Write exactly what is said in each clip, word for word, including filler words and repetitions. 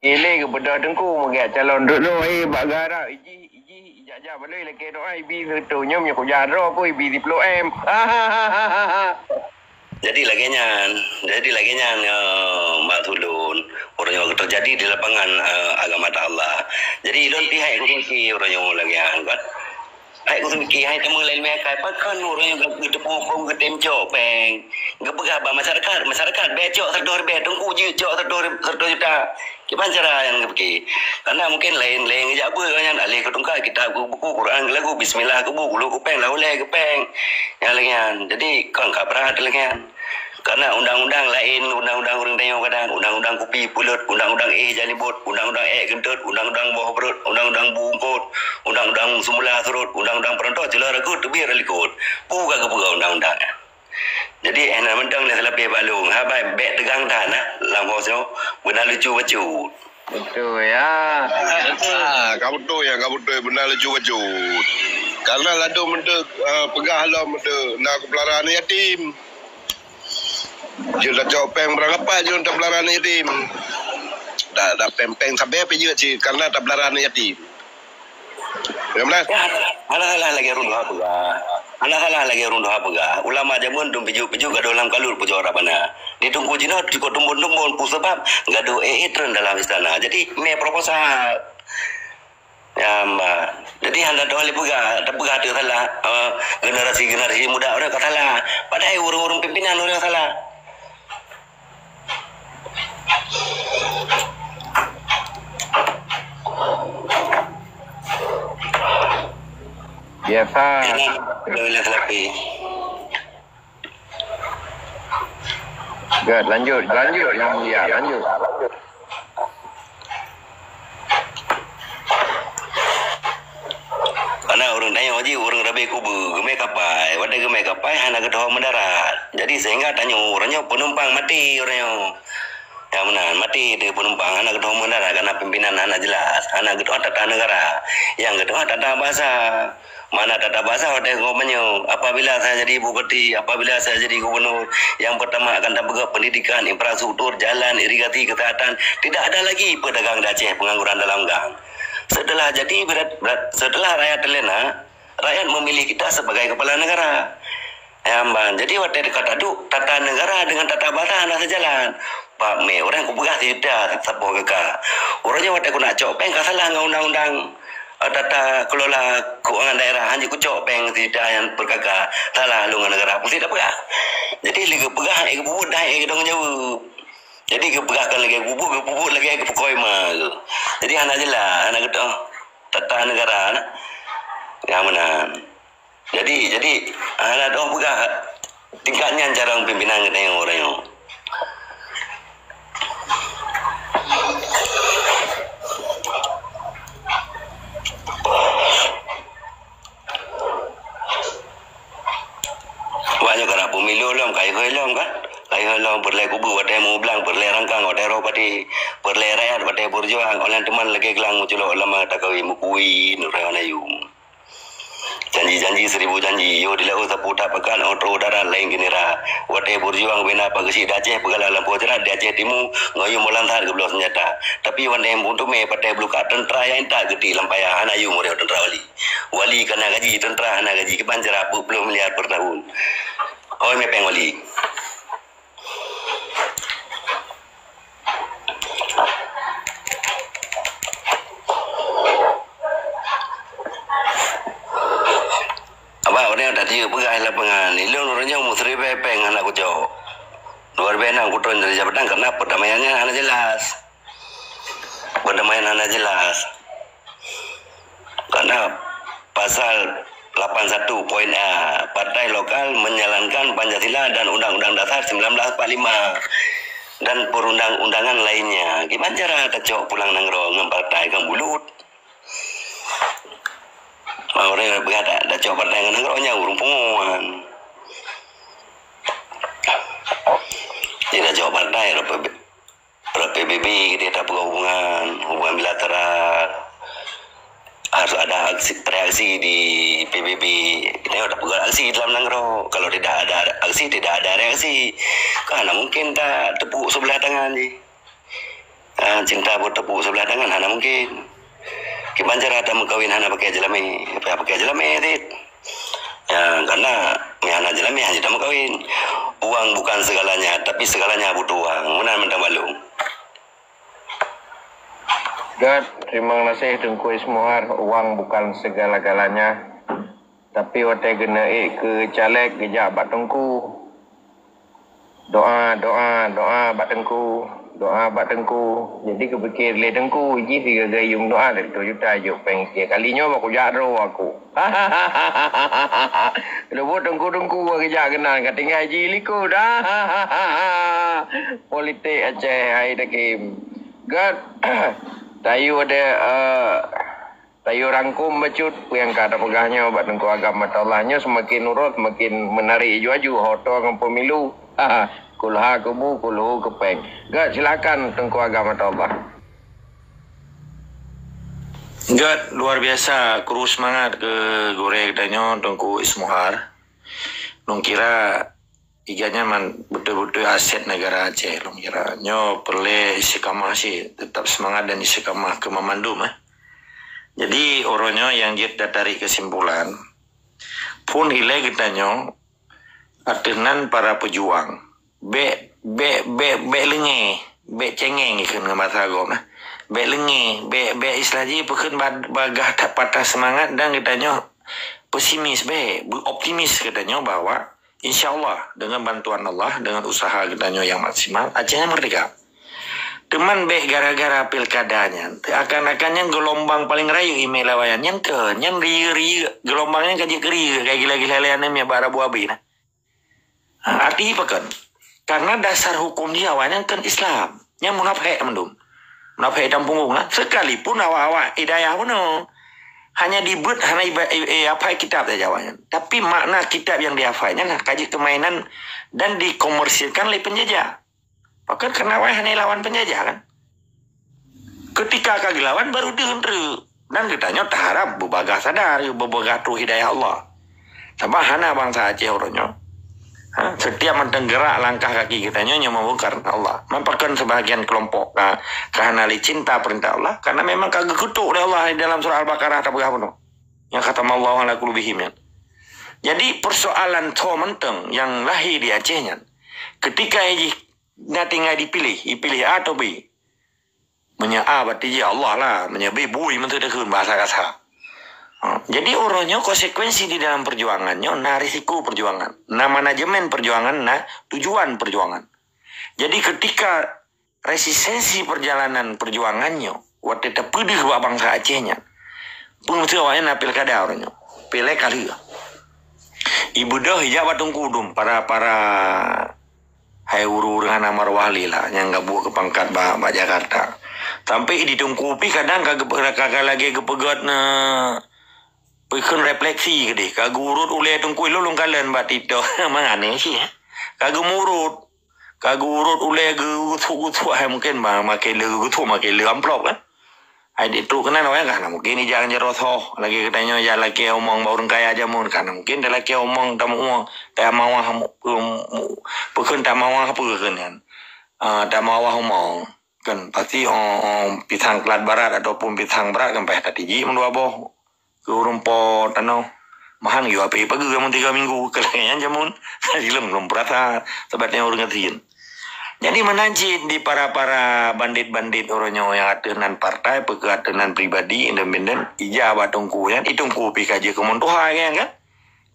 Ilé geubeudôh teungku meugét calon droe, eh, bak gara iji, iji, ijak-jak baloi lakée doa ibi seureutôh nyoe meunyoe kujak droe ku ibi siploh M. Jadi lagée nyan, jadi lagée nyan, eh, maksud lôn, ureuëng nyang teujadi di lapangan, eh, agama Allah. Jadi lôn pihak ku seuki ureuëng nyang lagée nyan kan. Hai ku seuki, hai teuma laén meukai, pakon ureuëng nyang geuteupeue huköm geutem cok péng. Geupeugah bak masyarakat, masyarakat bèk cok seratus ribèe, teungku jeuet cok seratus, seratus juta. Kiban cara nyang geupike? Karena mungkin laén-laén geujak beuet nyan, aleh keu tungkat kitab, keu buku Quran, keu lagu, bismillah keu bu, kulu keu péng, lahu lhèe keu péng. Nyang lagée nyan. Jadi kon ka brat lagée nyan. Karena undang-undang laén, undang-undang ureuëng tanyoe kadang, undang-undang kupi peuleut, undang-undang éh jan libot, undang-undang ék geunteut, undang-undang boh breuet, undang-undang bu eungkot, undang-undang seumula surot, undang-undang peurantok ceuloe ragut teubiet likot. Peue ka geupeugah undang-undang nyan? Jadi, eh, na mantong lé seulapeh bak lôn. Haba bèk teugang that na lam hos nyoe, beuna lucu bacut. Beutôi, ya. Ah, ka beutôi, ya, ka beutôi, beuna lucu bacut. Karena ladôm meuteuk, eh, peugah lom meuteuk na keupeulara aneuk yatim. Jeuet tacok péng beurangkapat jeuet tapeulara aneuk yatim. Dak, dak péng-péng sabé pih jeuet cit karena tapeulara aneuk yatim. Ya, beuna? Ya, hana salah lagée ureuëng tuha peugah. Hana salah lagée ureuëng tuha peugah. Ulama jameun dum pijuet-pijuet gadôh lam kalut pujoe Rabbana. Di teungku jinoe cukôp tumbon-tumbon peue sabab gadôh éh-éh treun dalam istana. Jadi, mé proposal. Ya, Mbak. Jadi, hana dong lé peugah, tapeugah teuh salah, eh, generasi-generasi muda ureuëng ka salah. Padahai ureuëng-ureuëng pimpinan ureuëng salah. Biasa. Biasa. Gét, lanjut, lanjut, Yang Mulia, lanjut. Karena ureuëng tanyoe jih, ureuëng rabe kubu, geumé kapai. Watée geumé kapai, hana geutoh mendarat. Jadi, sehingga tanyoe, ureuëng nyoe penumpang mati, ureuëng nyoe. Nyang meunan, mati teuh penumpang, hana geutoh mendarat, karena pimpinan hana jelas, hana geutoh tata negara. Nyang geutoh tata bahasa. Mana tata bahasa watée gob meunyoe, apabila saya jadi bupati, apabila saya jadi gubernur, yang pertama akan tapeugah pendidikan, infrastruktur, jalan, irigasi, kesehatan, tidak ada lagi pedagang di Aceh pengangguran dalam gang. Setelah jadi berat, berat, setelah rakyat terlena, rakyat memilih kita sebagai kepala negara. Nyang ban, jadi watée ka taduek tata negara dengan tata bahasa hana seujalan. Bak mé ureuëng kupeugah sijuta saboh geuka. Ureuëng nyoe watée keuneuk cok péng ka salah ngon undang-undang, eh, tata kelola keuangan daerah, hana jikucok péng sijuta nyang peurkaka, salah lôn ngon negara, peue sit tapeugah. Jadi lé geupeugah, eh, geupubuet dah, eh, geutanggung jaweueb. Jadi geupeugah kon lagée geupubuet, geupubuet lagée geupeukoe ma geuh. Jadi hana jeulaih, hana geutoh tata negara na. Nyang meunan. Jadi, jadi, hana dong peugah tingkat nyan carông pimpinan geutanyoe uroe nyoe. Wak nyoe karab peumilu lom, kayue lom kan? Kayue lom peureulée kubu watée mublang, peureulée rangkang watée roh pati, peureulée rakyat watée beurjuang, óh lheueh teuma lagée glang meuculok lama takawi meukui nurée wana yum. Janji-janji seribu janji, yoh di laôt sapu that pakat, óh troh darat laén geunira. Watée beurjuang bina pageusik di Aceh, peugala lampôh jrat di Aceh Timu, ngon yum boh langsat geubloe seunjata. Tapi watée meuteumé patai beulukat teuntra nyang intat geuti lam paya, hana yum ureuëng teuntra wali. Wali kana gaji, teuntra hana gaji, kiban cara peuet ploh miliar per tahun. Oi mepeng wali. Abah, ureuëng nyang tadi peugah lam lapangan, ilôn ureuëng nyang meusiribée péng hana kucok. Dua ribée enam kutron dari jabatan karena perdamaiannya hana jelas. Perdamaian hana jelas. Karena pasal lapan satu poin A, partai lokal menjalankan Pancasila dan Undang-Undang Dasar sembilan belas empat lima dan perundang-undangan lainnya. Gimana cara tacok pulang nanggroe ngon partai ngon bulut? Orang yang berada tacok partai ngon nanggroe nyan ureuëng punguan. Tidak tacok partai, P B B, kita tak hubungan, hubungan bilateral. Harus ada aksi, reaksi di P B B. Kita tak peugah aksi dalam nanggroe. Kalau tidak ada aksi, tidak ada reaksi. Kan mungkin tak tepuk sebelah tangan je. Ha, Cinta bertepuk sebelah tangan hana mungkin. Kiban cara tameukawen hana pakai jeulami, payah pakai jeulami cit. Ya, karena meuhana jeulami hana tameukawen. Uang bukan segalanya, tapi segalanya butuh uang. Meunan mantong balum. Gèt, terima kasih Teungku Ismuhar. Uang bukan segala-galanya. Tapi watèe geuneuk ék keu caleg geujak bak Teungku. Doa, doa, doa bak Teungku. Doa bak Teungku. Jadi geupike lé Teungku, jih sigaga yuem doa dari dua juta jok pèng ié. Kali nyoe bak kujak droe aku. Lubuk Teungku-teungku geujak keunan ka tinggai ji likot dah. Politik Aceh hai takim. Gèt. Tayu ada eh, Tayu rangkum bacut peue nyang ka tapeugah nyoe bak Teungku Agam Atallah. Nyoe seumaken nurot, seumaken meunarik aju-aju ho toh ngon pemilu. Kulha kubu, kulhu kepeng. Gèt, silakan Teungku Agam Atallah. Gèt, luar biasa kru seumangat keu gurèe geutanyoe Teungku Ismuhar. Lôn kira Iga nyan man beutôi-beutôi aset negara Aceh lôn kira. Nyoe peureulèe istiqamah cit, teutap seumangat dan istiqamah keu mamandum, eh. Jadi, uroe nyoe nyang jeuet tatarek keusimpulan, phôn ilèe geutanyoe ateueh nan para peujuang. Bèk, bèk, bèk, bèk leungè, bèk cengeng ikheun ngon basa gob nah. Bèk leungè, bèk, bèk istilah jih peukheun ba-, bagah that patah seumangat dan geutanyoe pesimis bèk, beuoptimis geutanyoe bahwa Insya Allah, dengan bantuan Allah, dengan usaha geutanyoe nyang maksimal, Aceh nyan merdeka. Teuma bèk gara-gara pilkada nyan, teuakan-akan nyan geulumbang paleng rayeuk imeulawayan nyan keu, nyan riyeuk-riyeuk, geulumbang nyan ka jeuet keu riyeuk, ka gila-gila lé aneuk miet bak rabu abéh nah. Ha, arti pakon? Karena dasar hukum di awaknyan kan Islam. Nyan munafék mandum. Munafék hitam punggung lah. Sekalipun awak-awak hidayah bunoe. Hanya dibeuet hana iba-, i-, i-, hafai kitab saja awaknyan. Tapi makna kitab nyang dihafai nyan ka jeuet keu mainan dan dikomersilkan lé penjajah. Pakon karena awaknyan hana lawan penjajah kan? Ketika ka geulawan baru deuh treuk. Dan geutanyoe taharap beubagah sadar, beubagah troh hidayah Allah. Sabab hana bansa Aceh uroe nyoe. Ha, setiap mantong gerak langkah kaki geutanyoe nyoe meubuet kareuna Allah. Man pakon sebahagian kelompok ka, ka hana lé cinta perintah Allah, karena memang ka geukutok lé Allah di dalam surah Al-Baqarah tapeugah bunoe. Nyang khatamallahu ala qulubihim nyan. Jadi persoalan tho mantong nyang lahé di Aceh nyan. Ketika jih na tinggai dipiléh, ipiléh A atau B. Meunyoe A berarti jih Allah lah, meunyoe B bui meunteudeukheun bahasa kasa. Ha, jadi uroe nyoe konsekuensi di dalam perjuangan nyoe na risiko perjuangan, na manajemen perjuangan, na tujuan perjuangan. Jadi ketika resistensi perjalanan perjuangan nyoe, watèe teupeudeuh bak bansa Aceh nyan, peue meusti awaknyan na pilkada uroe nyoe. Piléh ka lheueh. Ibeudôh ijak bak Teungku dum para, para Hai ureueng-ureueng hana marwah lé lah nyang gabuek keu pangkat bak, bak Jakarta. Sampai di Teungku pih kadang ka geupe-, ka, ka lagèe geupeugöt na peukheun refleksi keudeh. Ka geurot ulèe Teungku ilôn lôn kalon bak TikTok. Mangat nyan cit, eh. Ka geumurot. Ka geurot ulèe geugusuek-gusuek hai mungken ma-, makai le geugusuek makai le amplop kan. Hai di trok keunan awaknyan ka hana mungken ija ngon jaroe soe. Lagèe geutanyoe jak lakèe umong bak ureueng kaya jameun, ka hana mungken talakèe umong tameu'ue, tamawah mu-, mu-, peukheun tamawah peue kheun nyan. Ah, tamawah umong. Kan pasti, oh, oh, pisang kelat barat ataupun pisang brat kan payah tatijik mandua boh. Keu ureueng po tanoh. Mahan yue api pageue mun tiga minggu. Keu lagèe nyan jameun. Silom lom peurasa sabab nyan ureueng gasien. Jadi meunan cit di para-para bandit-bandit uroe nyoe nyang ateueh nan partai, peue keu ateueh nan pribadi, independen, ija bak Teungku nyan, i Teungku pih ka jeuet keu mon tuha nyan kan?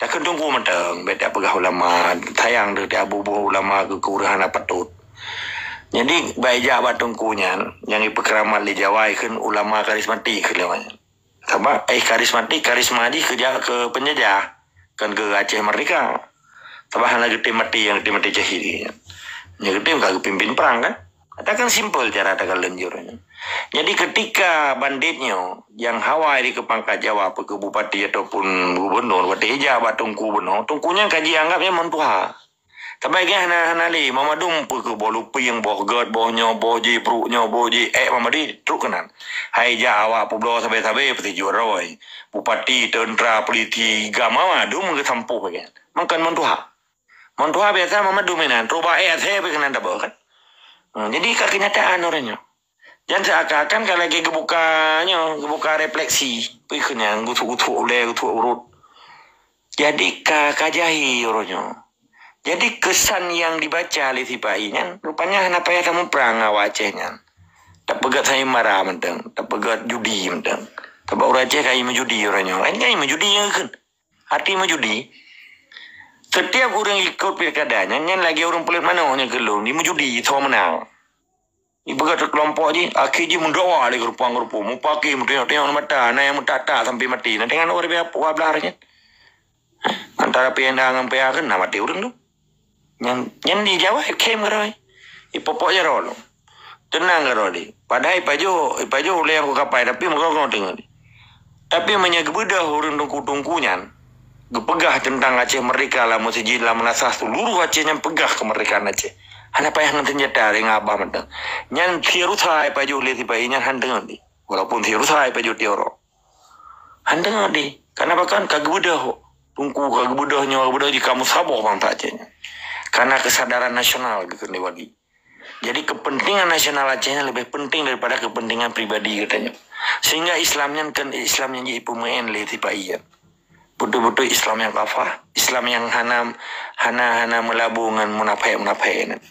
Takheun Teungku mantong, bèk tapeugah ulama, sayang deuh taboh-boh ulama keu, keu ureueng hana patôt. Jadi, bak ija bak Teungku nyan, nyang ipeukeuramat lé Jawa ikheun ulama karismatik kheun lé awaknyan. Sabab, eh, karismatik, karisma jih keu ja-, keu penjajah, kon keu Aceh Merdeka. Sabab hana geutem maté nyang geutem maté syahid. Nyang geutem ka geupimpin perang, kan? Ata kan simple cara takalon jih uroe nyoe. Jadi, ketika bandit nyoe, nyang hawa jih keu pangkat Jawa, peue keu bupati ataupun gubernur, watèe ija bak Teungku bunoe, Teungku nyan ka jianggap nyan mon tuha. Sabai geuh hana, hana lé, mamandum peue keu boh lupieng, boh gèt, boh nyoe, boh jih, brok nyoe, boh jih, ék mamandum trok keunan. Hai jak awak peubloe sabe-sabe peusijuek droe. Bupati, teuntra, polisi, gam mamandum geusampôh geuh. Mangkon mon tuha. Mon tuha biasa mamandum inan, trok bak ék asèe pih keunan tabôh kan. Ha, jadi ka keunyataan uroe nyoe. Nyan seakan-akan ka lagèe geubuka nyoe, geubuka refleksi. Peue kheun nyan, geuthok-geuthok ulèe, geuthok urot. Jadi ka, ka jahé uroe nyoe. Jadi kesan nyang dibaca lé sipa-i nyan, rupanya hana payah tamuprang awak Aceh nyan. Tapeugèt sayembara mantong, tapeugèt judi mantong. Sabab ureueng Aceh ka meujudi uroe nyoe. Kan ka meujudi nyan kheun. Arti meujudi, setiap ureueng ikot pilkada nyan, nyan lagèe ureueng peuleuet manok nyan keu lôn, di meujudi, soe meunang. Ipeugah teukelompok jih, akhé jih meudawa lé geurumpang-geurumpang, mupaki, meutunyok-tunyok mata, na nyang meutak-tak sampai maté. Na deungon ureueng dua blaih nyan. Antara P N A ngon P A kan na maté ureueng tu. Nyan, nyan di Jawa khém keudroe. Ipopok jaroe lom. Teunang keudroe di. Padahai ipajoh, ipajoh ulèe nyang kapai, tapi meugoe-goe teungoh di. Tapi meunyoe geubeudôh ureueng teungku-teungku nyan, geupeugah teuntang Aceh Merdeka lam meuseujid, lam meunasah seuluruh Aceh nyan peugah keumeurdekaan Aceh. Hana payah ngon seunjata, ringan abah mantong. Nyan sie rusa ipajoh lé sipa-i nyan han teungoh di. Walaupun sie rusa ipajoh tiep uroe. Han teungoh di. Karena bahkan ka geubeudôh teungku, ka geubeudôh nyoe, ka geubeudôh jih, ka meusaboh bansa Aceh nyan. Karena kesadaran nasional geukheun lé Wadi. Jadi kepentingan nasional Aceh nyan leubeh penting daripada kepentingan pribadi geutanyoe. Sehingga Islam nyan kon Islam nyang jipeumeu'en lé sipa-i nyan. Beutôi-beutôi Islam nyang kafah, Islam nyang hana, hana, hana meulabu ngon munafék-munafék nyan.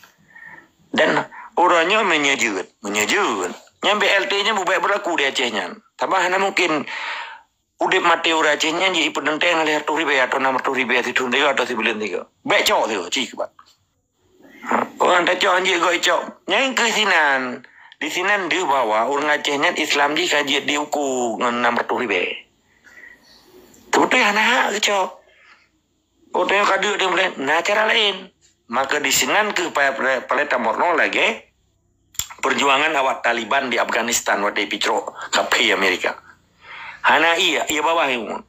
Dan uroe nyoe meunyoe jeuet, meunyoe jeuet, nyan B L T nyan bubèk beulaku di Aceh nyan. Sabab hana mungkin udép maté ureueng Aceh nyan jipeuteuntèe lhèe reutôh ribèe atau nam reutôh ribèe sithon sigoe atau sibuleuen sigoe. Bèk cok sigoe, cit keubat. Ureueng tacok han jeuet gok icok. Nyan keuh sinan. Di sinan deuh bahwa ureueng Aceh nyan Islam jih ka jeuet diuku ngon nam reutôh ribèe. Teubeutôi hana hak geucok. Oh, tanyoe ka deuek, tanyoe boleh. Na cara laén. Maka di sinan keuh pa-, pa-, palai tameurunoe lagèe perjuangan awak Taliban di Afghanistan watèe ipicrok kafé Amerika. Hana ie, ie babah ie ngon.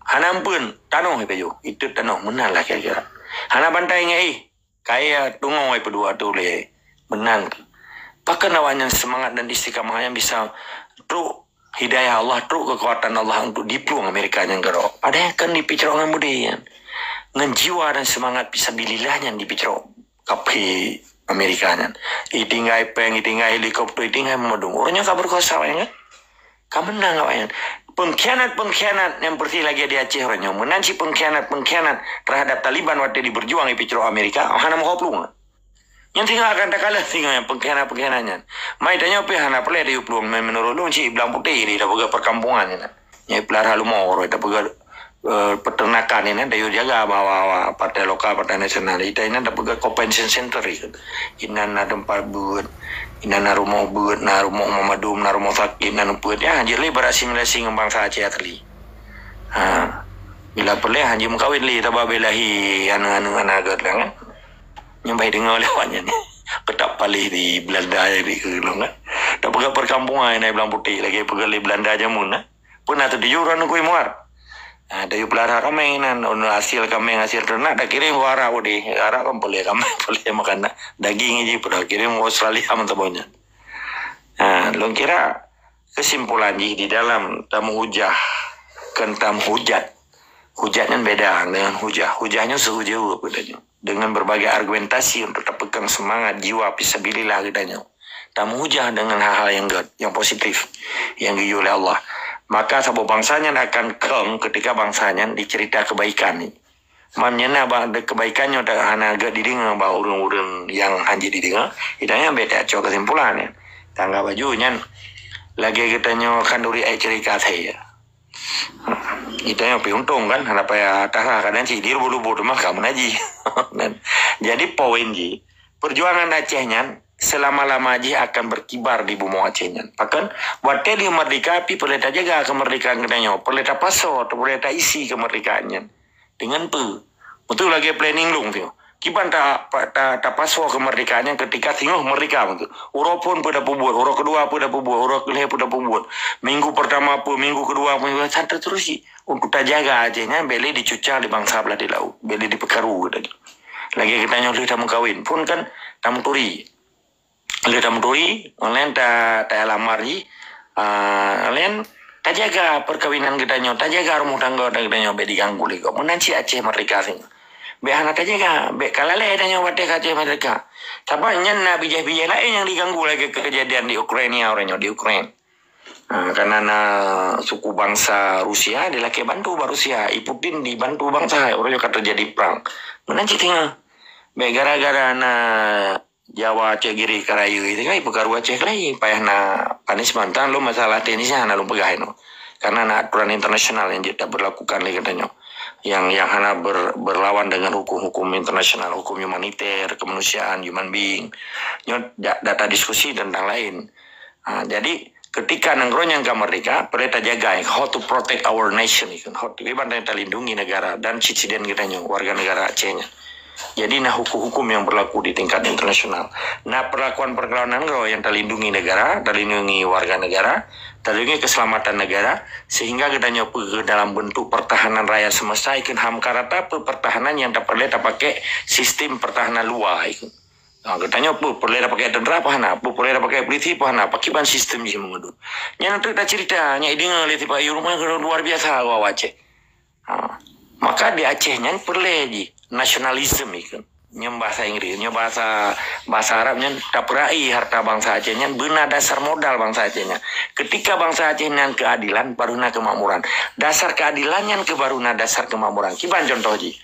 Hana eumpeuen, tanoh ipajoh. Iteuet tanoh, meunan lah kira-kira. Hana bantai ngon ie. Kayèe tungoe peudua tu lé meunan. Pakon awaknyan seumangat dan istiqamah nyan bisa trok hidayah Allah, trok keukuatan Allah untuk diplueng Amerika nyan keudroe. Padahai kan dipicrok ngon beudé nyan. Ngon jiwa dan seumangat fisabilillah nyan dipicrok kafé Amerika nyan. Itinggai pèng, itinggai helikopter, itinggai meudong. Ureueng nyan ka beukuasa awaknyan kan? Ka meunang awaknyan. Pengkhianat-pengkhianat nyang peureusih lagèe di Aceh uroe nyoe. Meunan cit pengkhianat-pengkhianat terhadap Taliban watèe diberjuang ipicrok Amerika, hana meuho plueng. Nyan singoh akan takalon singoh nyang pengkhianat-pengkhianat nyan. Mai tanyoe pih hana peureulèe tayue plueng, meunurot lôn cit blang putéh di tapeugah perkampungan nyan. Nyang ipeulara leumo uroe tapeugah eh, peternakan inan, tayue jaga bahwa partai lokal, partai nasional. Ita inan tapeugah compensation center ikeu. Inan na teumpat beuet, inan na rumoh beuet, na rumoh meumandum, na rumoh sakét, na neupeuet. Ya, jeuet lé berasimilasi ngon bansa Aceh asli. Ha. Bila peureulèe, jeuet meukawen lé, taba bèk lahé aneuk-aneuk aneuk geuh kan. Nyan bah deungoe lé awaknyan. Keutab paléh di Belanda di keulong kan. Tapeugah perkampungan inan blang putéh lagèe peugah lé Belanda jameun, ha. Peue na teutuju droeneuh keu muar. Ha, tayue peulara kaméng inan, hasil kaméng, hasil teunak, takirém keu Arab udeh. Arab kan peureulèe kaméng, peureulèe makanan. Daging jih peureulèe kirém keu Australia mantong nyan. Ha, lôn kira kesimpulan jih di dalam tameuhujah, kon tameuhujat. Hujat nyan beda dengan hujah. Hujah nyoe seuhujah peue tadi. Dengan berbagai argumentasi untuk tapeukong seumangat jiwa fisabilillah geutanyoe. Tameuhujah dengan hal-hal nyang gèt, nyang positif, nyang geuyue lé Allah. Maka saboh bansa nyan akan kong ketika bansa nyan dicerita kebaikan ni. Man nyan na ba-, kebaikan nyoe tak hana gèt dideungoe bak ureueng-ureueng nyang hanjeuet dideungoe, geutanyoe bèk tacok kesimpulan nyan. Tanggap baju nyan lagèe geutanyoe khanduri ék ceurika saja. Geutanyoe pih untông kan, hana payah tara, kadang cit di lubuk-lubuk teuma ka meunaji. Jadi poin jih, perjuangan Aceh nyan selama-lama jih akan berkibar di bumoe Aceh nyan. Pakon, watèe lheueh merdeka pih peureulèe tajaga keumerdekaan geutanyoe, peureulèe tapasoe, peureulèe taisi keumerdekaan nyan. Dengan peue? Beutôi lagèe planning lôn tu. Kiban ta, ta, tapasoe keumerdekaan nyan ketika singoh merdeka beutôi. Uroe phôn peue tapeubuet, uroe keudua peue tapeubuet, uroe keulhèe peue tapeubuet. Minggu pertama peue, minggu keudua peue, sampai terus cit. Untuk tajaga Aceh nyan bèk lé dicuca lé bansa blah di laôt, bèk lé dipeukaru tadi. Lagèe geutanyoe lheueh tameukawen phôn kan tameuturi. Lheueh tameuturi, online ta, talamar jih, ah, online tajaga perkawinan geutanyoe, tajaga rumoh tangga geutanyoe bèk diganggu lé gob. Meunan cit Aceh merdeka singoh. Bèk hana tajaga, bèk ka lalè tanyoe watèe ka Aceh merdeka. Sabab nyan na bijèh-bijèh laén nyang diganggu lagèe keujadian di Ukraina uroe nyoe di Ukraina. Ha, karena na suku bangsa Rusia dilakèe bantu bak Rusia. I Putin dibantu bansa, uroe nyoe ka teujadi prang. Meunan cit teungoh. Bèk gara-gara na Jawa Aceh Giri ka rayeuk, itu kan ipeukaru Aceh lagi, payah na punishment. Tan lôn masalah teknisnya hana lôn peugah inoe. Karena na aturan internasional nyang jeuet tabeurlakukan lé geutanyoe. Nyang, nyang hana ber-, berlawan dengan hukum-hukum internasional, hukum humaniter, kemanusiaan, human being. Nyoe da-, da tadiskusi tentang laén. Ha, jadi, ketika nanggroe nyan ka merdeka, peureulèe tajaga, how to protect our nation, how to, kiban talindungi negara dan citizen geutanyoe, warga negara Aceh nyan. Jadi, na hukum-hukum yang berlaku di tingkat internasional. Na perlakuan-perlakuan nanggroe yang talindungi negara, talindungi warga negara, talindungi keselamatan negara, sehingga geutanyoe peugah dalam bentuk pertahanan raya semesta, ikheun hamka rata peu pertahanan nyang tapeureulèe tapakèk sistem pertahanan luwa, ikheun. Ha, geutanyoe peu peureulèe tapakèk tentera apa hana, peu peureulèe tapakèk polisi apa hana, pakriban sistem jih meungeudun. Nyan treuk taceurita, nyan ideungoe lé Sipayu, rumoh luar biasa awak Aceh. Ha. Maka di Aceh nyan peureulèe jih nasionalisme ikheun. Nyan bahasa Inggris, nyan bahasa, bahasa Arab nyan tapeurai harta bangsa Aceh nyan beuna dasar modal bangsa Aceh nyan. Ketika bangsa Aceh nyan keadilan, baru na kemakmuran. Dasar keadilan nyan keuh baru na dasar kemakmuran. Kiban contoh jih.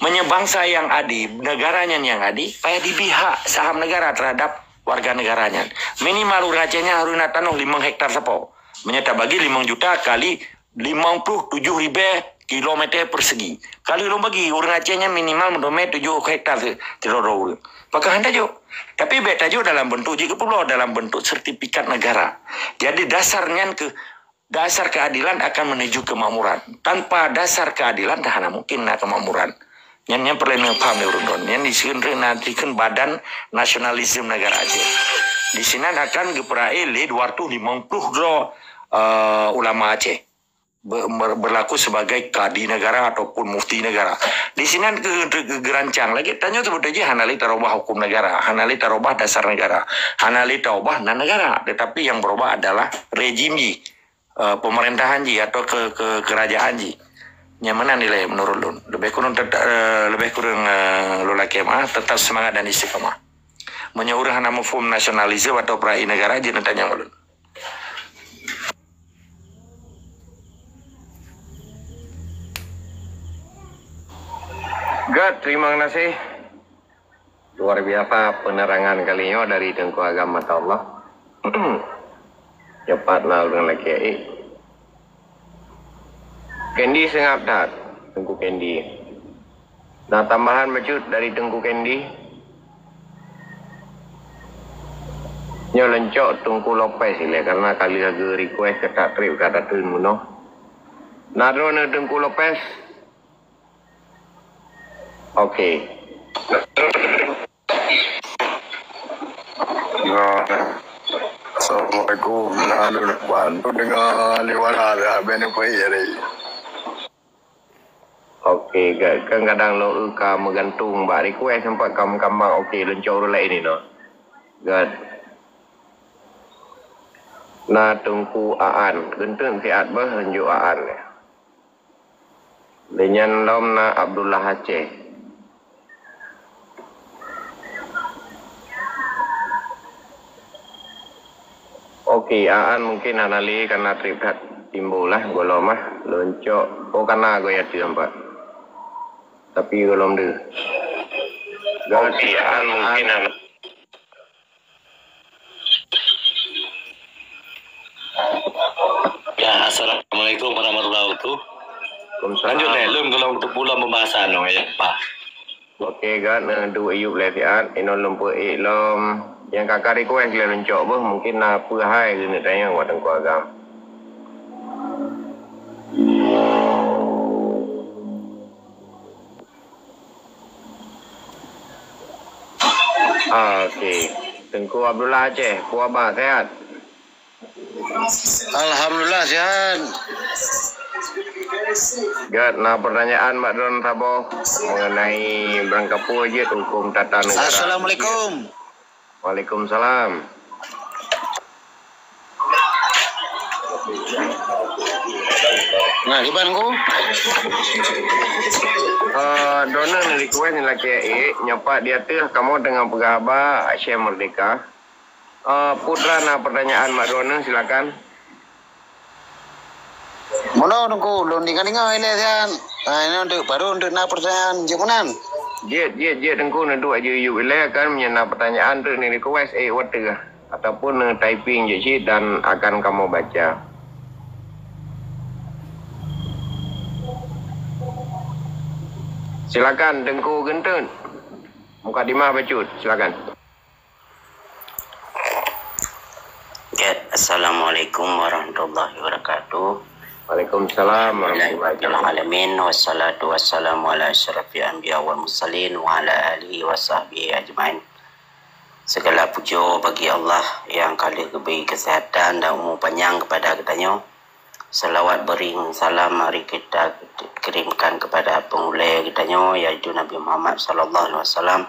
Meunyoe bangsa nyang adi, negara nyan nyang adi, payah jibri hak saham negara terhadap warga negara nyan. Minimal ureueng Aceh nyan harôh na tanoh limong hektar sapo. Meunyoe tabagi limong juta kali limong ploh tujoh ribèe kilometer persegi. Kali lôn bagi, ureueng Aceh nyan minimal meuteumé tujoh hektar si-, sidroe-droe ureueng. Pakon han tajok? Tapi bèk tajok dalam bentuk jih keupeubloe, dalam bentuk sertifikat negara. Jadi dasar nyan keuh, dasar keadilan akan menuju kemakmuran. Tanpa dasar keadilan, dah hana mungkin na kemakmuran. Nyan, nyan peureulèe neupaham lé ureueng droen. Nyan disinan nanti kan Badan Nasionalisme Negara Aceh. Disinan akan geupeurai lé dua ratus limong ploh droe, eh, ulama Aceh. Be-, ber-, berlaku sebagai kadi negara ataupun mufti negara. Disinan keu, keu, keu geurancang lagèe tanyoe, seubeutoe jih hana lé tarubah hukum negara, hana lé tarubah dasar negara, hana lé tarubah nan negara. Tetapi yang berubah adalah rejim jih, eh, pemerintahan jih atau ke, ke, kerajaan jih. Nyan meunan nilai menurut lôn. Lebih kurang tet-, eh, lebih kurang, eh, lôn lakèe meu'ah, tetap semangat dan istiqamah. Meunyoe ureueng hana muphom nasionalisme atau peurai negara, jeuet neutanyong lôn. Good, terima kasih. Luar biasa penerangan kali nyoe dari Teungku Agam, Masya Allah. Cepat na ureueng lakèe, eh. Kendi seungab that, Teungku Kendi. Na tambahan bacut dari Teungku Kendi? Nyoe leuncok Teungku Lopez ilèe, karena ka lheueh geu-request keu that trip ka dateueng meunoe. Na droeneuh Teungku Lopez? Oke. Ya. Assalamualaikum. Halo, Wan. Tu dengar lewat ada, ben apa ya, Ray? Oke, ga-, kan kadang lôn ka meugantung bak request sampai kam-, kambang. Oke, leuncok ureueng laén inoe. Gat. Na Teungku Aan. Geuntèe siat beuh, leuncok Aan. Lé nyan lom na Abdullah Aceh. Oke, Aan mungkin hana lé karena trip that timbul lah, gohlom ah, leuncok. Oh, kana goe ateueh empat. Tapi gohlom deuh. Oke, Aan mungkin hana. Ya, assalamualaikum warahmatullahi wabarakatuh. Waalaikumsalam. Lanjut lé, lôn gohlom teupulom pembahasan, oh, ya, Pak. Oke, Gat, na duek iyup lé siat. Inoe lôn peuék lom. Nyang ka ka request lé leuncok beuh, mungkin na peue hai keuneuk tanyong bak Teungku Agam. Ah, oke. Teungku Abdullah Aceh, peue haba, sehat? Alhamdulillah, sehat. Gat, na pertanyaan bak droen saboh mengenai barangkapeue jeuet hukum tata negara. Assalamualaikum. Waalaikumsalam. Nah, kiban ku? Eh, droeneuh request ni laki eh, nyoe pat di ateueh kamoe teungoh peugah haba Aceh Merdeka. Eh, Putra na pertanyaan mak droeneuh, silakan. Meunoe Teungku, lôn deungoe-deungoe ilée sian. Ah, inoe deuek baru deuek na pertanyaan jeuet meunan. Jeuet, jeuet, jeuet Teungku, neuduek aju yub ilée kan, meunyoe na pertanyaan tu ni request eh watée ataupun neu typing je cit dan akan kamoe baca. Silakan Teungku Geuntun. Mukadimah bacut, silakan. Ya, assalamualaikum warahmatullahi wabarakatuh. Waalaikumsalam warahmatullahi wabarakatuh. Alhamdulillahirabbil alamin, wassalatu wassalamu ala asyrafil anbiya wal mursalin wa ala alihi wa sahbihi ajmain. Segala puja bagi Allah yang ka lheueh geubri kesehatan dan umu panyang kepada geutanyoe. Salawat beuring salam mari kita kirimkan kepada pengulée geutanyoe, yaitu Nabi Muhammad sallallahu alaihi wasallam,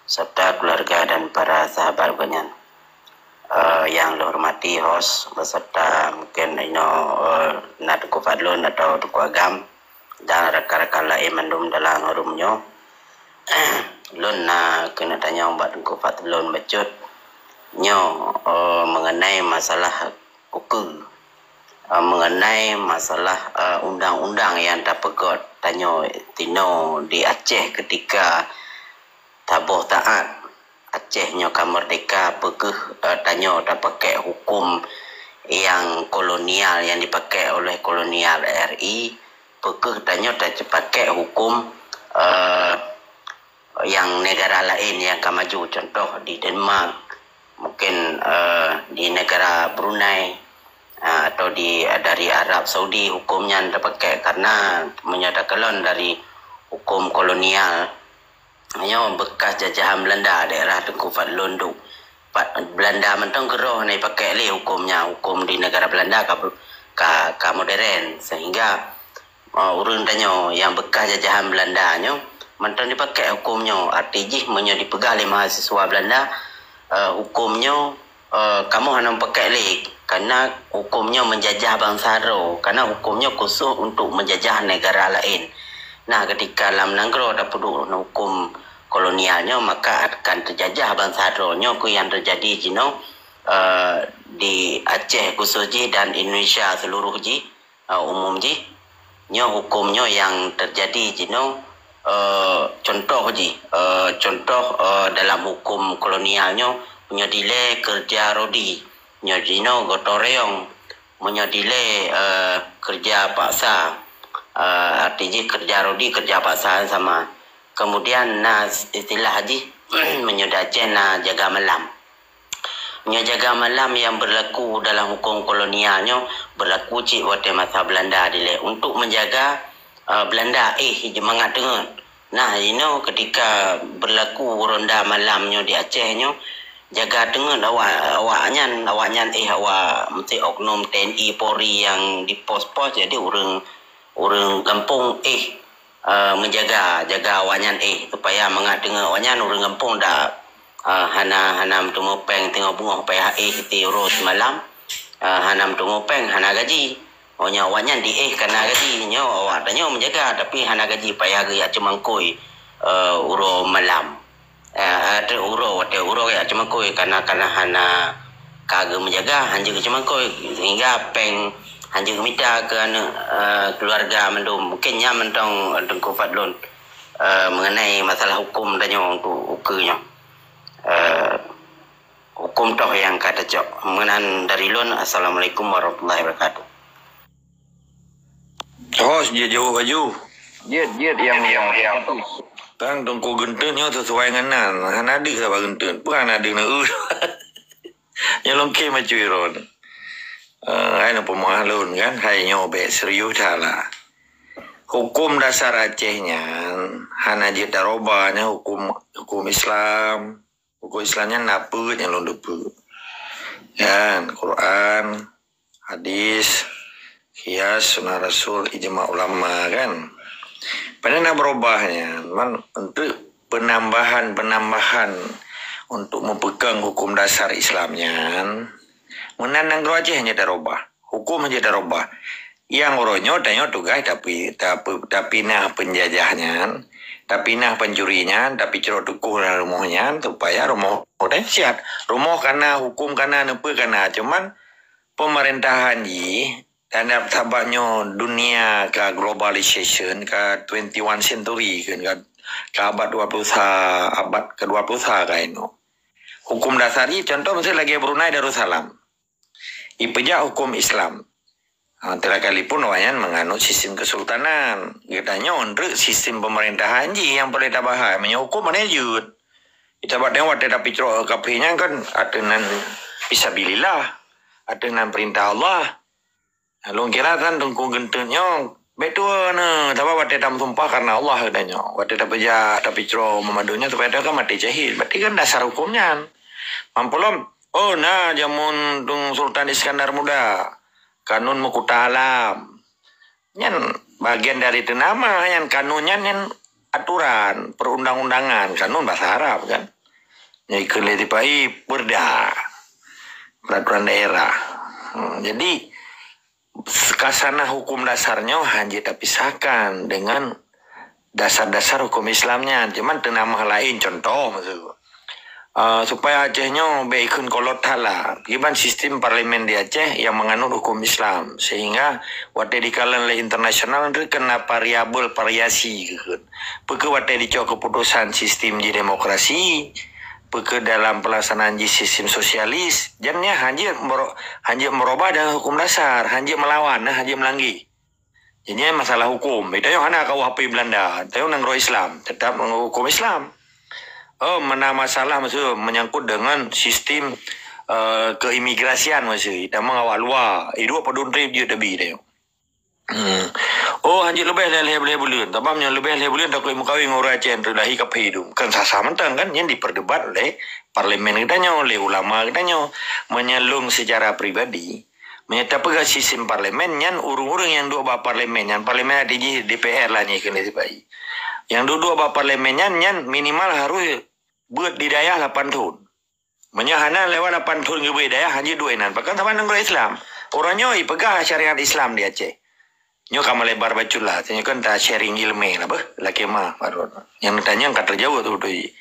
serta keluarga dan para sahabat geuhnyan. Eh, yang lôn hormati host beserta mungkin inoe, eh, na Teungku Fadlun atau Teungku Agam dan rakan-rakan laén mandum dalam room nyoe. Lôn na keuneuk tanyong bak Teungku Fadlun bacut. Nyoe, eh, mengenai masalah ukeue, eh, mengenai masalah, eh, undang-undang nyang tapeugét tanyoe tinoe di Aceh ketika taboh taát Aceh nyoe ka merdeka, peu kheueh, eh, tanyoe tapakék huköm nyang kolonial, nyang dipakék oleh kolonial R I, peu kheueh tanyoe tapakék huköm, eh, nyang negara laén nyang ka maju, contoh di Denmark, mungkin, eh, di negara Brunei, eh, atau di, dari Arab Saudi, huköm nyan tapakék. Karena meunyoe takalon dari huköm kolonial, nyoe bekas jajahan Belanda daerah Teungku Fadlun duek. Pat-, Belanda mantong keudroe hana jipakék lé huköm nyan, huköm di negara Belanda ka, ka, ka modern, sehingga, eh, ureuëng tanyoe nyang bekas jajahan Belanda nyoe mantong jipakék huköm nyoe. Arti jih meunyoe dipeugah lé mahasiswa Belanda, eh, huköm nyoe, eh, kamoe hana mupakék lé, karena huköm nyoe meujajah bansa droe, karena huköm nyoe khusos untuk meujajah negara laén. Nah, ketika lam nanggroe tapeuduek huköm kolonial nyoe, maka akan teujajah bansa droe. Nyoe keuh nyang teujadi jinoe, eh, di Aceh khusos jih dan Indonesia seluruh jih, eh, umum jih. Nyoe huköm nyoe nyang teujadi jinoe, eh, contoh jih, eh, contoh, eh, dalam huköm kolonial nyoe, meunyoe dilée keureuja rodi, nyoe jinoe gotong royong, meunyoe dilée, eh, keureuja paksa, eh, arti jih keureuja rodi, keureuja paksa sama. Kemudian na istilah jih, meunyoe di Aceh na jaga malam. Nyoe jaga malam nyang beurlaku dalam huköm kolonial nyoe beurlaku cit watée masa Belanda dilée untuk meujaga, eh, Belanda éh mangat teungeut. Nah, inoe ketika beurlaku ronda malam nyoe di Aceh nyoe, jaga teungeut awak, awaknyan, awaknyan éh awak meusti oknum T N I Polri nyang di pos-pos, jadi ureuëng, ureuëng gampông éh, eh, meujaga, jaga awaknyan éh, supaya mangat teungoh awaknyan ureuëng gampông dak, eh, hana, hana meuteumé péng teungoh beungoh payah éh ti uroe simalam, eh, hana meuteumé péng, hana gaji. Oh, nyoe awaknyan di éh kana gaji, nyoe awak tanyoe meujaga, tapi hana gaji payah geujak ceumangkôi, eh, uroe malam. Eh, eh, teuk uroe, watée uroe jak ceumangkôi, kana, kana hana ka geumeujaga, hanjeuet geuceumangkôi, sehingga péng hanjeuet geumita keu aneuëk, eh, keuluwarga mandum. Mungken nyan mantong Teungku Fadlon, eh, mengenai masalah huköm tanyoe untuk ukeue nyoe. Eh, huköm toh nyang ka tacok. Meunan dari lôn, Assalamualaikum warahmatullahi wabarakatuh. Hos, jeuet jaweueb laju. Jeuet, jeuet, yang, yang, yang. Tang Teungku Geuntun nyoe sesuai ngon nan. Hana deuh saban Geuntun. Peue hana deuh na eu. Nyoe lôn khem bacut droeneuh. Eh, hai na peumaklum kan, hai nyoe bék serius that lah. Huköm dasar Aceh nyan hana jeuet tarubah, nyan huköm, huköm Islam. Huköm Islam nyan na peuet nyang lôn teupeue. Kan, Quran, hadis, qiyas, sunnah Rasul, ijma ulama kan. Pane na beurubah nyan, man untuk penambahan-penambahan untuk meupeukong huköm dasar Islam nyan, meunan nanggroe Aceh hana tarubah. Huköm hana tarubah. Nyang uroe nyoe tanyoe tugaih tapi, tapi, tapinah peunjajah nyan, tapinah pencuri nyan, tapicrok tukoh lam rumoh nyan, supaya rumoh dahsyat. Rumoh kana, huköm kana, neupeue kana. Cuman pemerintahan jih, dan sabab nyoe dunia ka globalization, ka twenty-one century kan, ka, ka abad dua puluh sa, abad kedua puluh sa ka inoe. Huköm dasar jih contoh miseue lagèe Brunei Darussalam. Ipeujak huköm Islam. Ha, teukalipun awaknyan meunganut sistem kesultanan. Geutanyoe treuk sistem pemerintahan jih nyang peureulèe tabahai. Meunyoe huköm hana jeuet. Ita bak tengok watèe tapicrok kafé nyan kan, ateueh nan fisabilillah, ateueh nan peurintah Allah. Lôn kira kan Teungku Geunteut nyoe bèk tuwoe neuh, sabab watèe tameusumpah kareuna Allah geutanyoe. Watèe tapeujak, tapicrok meumandum nyan supaya tanyoe kan maté syahid. Berarti kan dasar huköm nyan. Mampolom, oh, na jameun Teungku Sultan Iskandar Muda, kanun meukuta alam. Nyan bagian dari teunama nyan, kanun nyan, nyan aturan, perundang-undangan, kanun bahasa Arab kan. Nyan ikheun lé sipa-i perda, peraturan daerah. Hmm, jadi, khasanah huköm dasar nyoe hana jeuet tapisahkan dengan dasar-dasar huköm Islam nyan. Cuman teunama laén contoh maksud. Uh, supaya Aceh nyoe bèk ikheun kolot that lah. Kiban sistem parlemen di Aceh nyang meunganut huköm Islam, sehingga watèe dikalon lé internasional tu keuh na variabel variasi keuh. Peu kheueh watèe dicok keuputusan sistem jih demokrasi, peu kheueh dalam pelaksanaan jih sistem sosialis, jan nyan hana jeuet meuro-, hana jeuet meurubah dengan huköm dasar, hana jeuet meulawan, hana jeuet meulanggi. Jadi, nyan masalah huköm. Tanyoe hana K U H P Belanda. Tanyoe nanggroe Islam, tetap nanggroe huköm Islam. Oh, mana masalah maksud menyangkut dengan sistem, eh, keimigrasian maksud, tamong awak luwa. Iduek padum trép jeuet tabi tanyoe. Hmm. Oh, hanjeuet leubeh lhèe, lhèe, lhèe buleuen. Sabab nyoe leubeh lhèe buleuen takot meukawen ngon ureueng Aceh, teulahé kafé dum. Kan sah-sah mantong kan, nyan diperdebat lé parlemen geutanyoe, lé ulama geutanyoe. Meunyoe lôn secara pribadi, meunyoe tapeugah sistem parlemen nyan, ureueng-ureueng nyang duek bak parlemen nyan, parlemen arti jih D P R lah nyan keuneuk sipai. Nyang duek-duek bak parlemen nyan, nyan minimal harus beuet di dayah lapan thon. Meunyoe hana lewat lapan thon geubri dayah, hanjeuet duek inan. Pakon? Sabab nanggroe Islam. Uroe nyoe ipeugah syariat Islam di Aceh. Nyoe ka meulebar bacut lah. Tanyoe kan ta sharing ileumèe lah beuh. Lakèe ma, Pak Rot. Nyang neutanyong ka teujaweueb tu beutôi.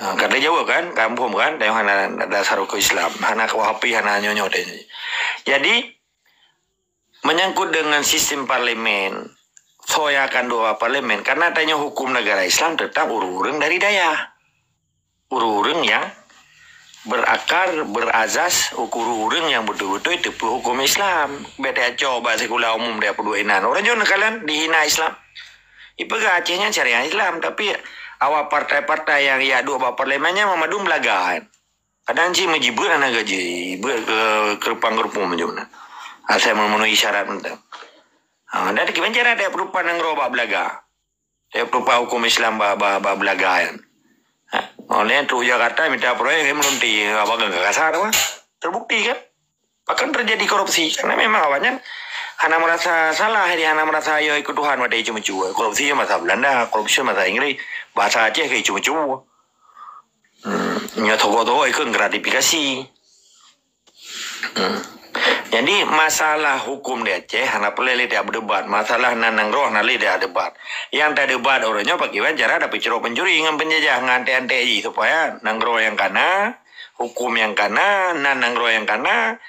Ha, ka teujaweueb kan? Ka muphom kan? Tanyoe hana dasar huköm Islam. Hana K U H P, hana nyoe-nyoe tanyoe. Jadi, menyangkut dengan sistem parlemen, soe nyang akan duek bak parlemen, karena tanyoe huköm negara Islam tetap ureueng-ureueng dari dayah. Ureueng-ureueng nyang berakar, berazas, ureueng-ureueng nyang beutôi-beutôi teupeu huköm Islam. Bèk tacok bak sikula umum dayah peuduek inan. Ureueng nyoe neukalon dihina Islam. Ipeugah Aceh nyan syariat Islam, tapi awak partai-partai nyang jak duek bak parlemen nyan mandum beulaga. Kadang cit meujibeuet hana gaji, beuet keu, keu reupang-reupung macam na. Asai memenuhi syarat mantong. Ha, dan kiban cara dayah peurupat nanggroe bak beulaga. Dayah peurupat huköm Islam bak, bak, bak beulaga nyan. Ha, oleh trok Jakarta mita proyek, meulunti, apa kan kasar apa? Terbukti kan? Bahkan terjadi korupsi. Karena memang awaknyan hana merasa salah, jadi hana merasa yo ikut Tuhan watèe icu-micu. Korupsi masa Belanda, korupsi masa Inggris, bahasa Aceh ke icu-micu. Hmm, nyoe toko-toko ikut gratifikasi. Hmm. Jadi, masalah huköm di Aceh hana peureulèe lé tadebat. Masalah nan nanggroe hana lé tadebat. Nyang tadebat uroe nyoe pakriban cara tapeucrok pencuri ngon penjajah ngon antek-antek jih supaya nanggroe nyang kana, huköm nyang kana, nan nanggroe nyang kana,